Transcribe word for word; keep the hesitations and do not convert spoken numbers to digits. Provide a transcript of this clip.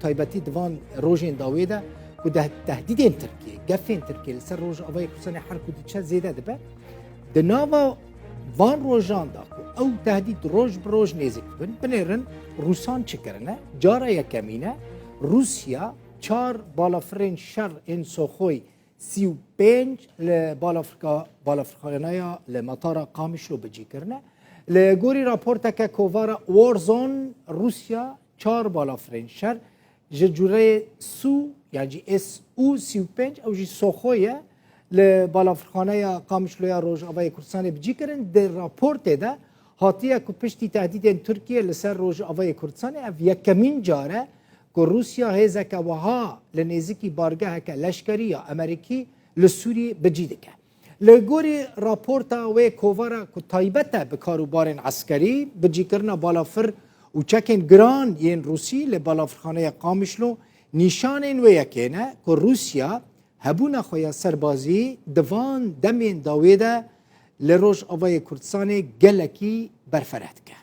taybetî di van rojên dawê de ku de tehdîdên Tirkiyê, gefên Tirkiyê li ser Rojavayê Kurdistanê her ku diçe zêde dibe. Di nava van rojan de ku ew tehdîd roj bi roj nêzik dibin, binêrin Rûsan çi kirine? Cara yekemîne Rûsya çar balafirên şer ên Soxoy sî û pênc li balafirka-, balafirxaneya li metara Qamişlo bi cî kirine. Li gorî raporteke kovara Warzone, Rûsya çar balafirên şer ji cûreyê Su, yan jî S U sî û pênc, ew jî Soxo ye, li balafirxaneya Qamişloya Rojavayê Kurdistanê bi cî kirin. Di raportê de hatiye ku piştî tehdîdên Tirkiye li ser Rojavayê Kurdistanê, ev yekemîn car e ku Rûsya hêzeke wiha li nêzîkî bargeheke leşkerî ya Amerîkî li Sûriyê bi cî dike. Li gorî raporta wê kovara ku taybet e bi karûbarên eskerî, bicîkirina balafir û çekên giran yên Rûsî li balafirxaneya Qamişlo nîşanên wê yekê ne ku Rûsya hebûna xwe ya serbazî di van demên dawê de li Rojavayê Kurdistanê gelekî berfireh dike.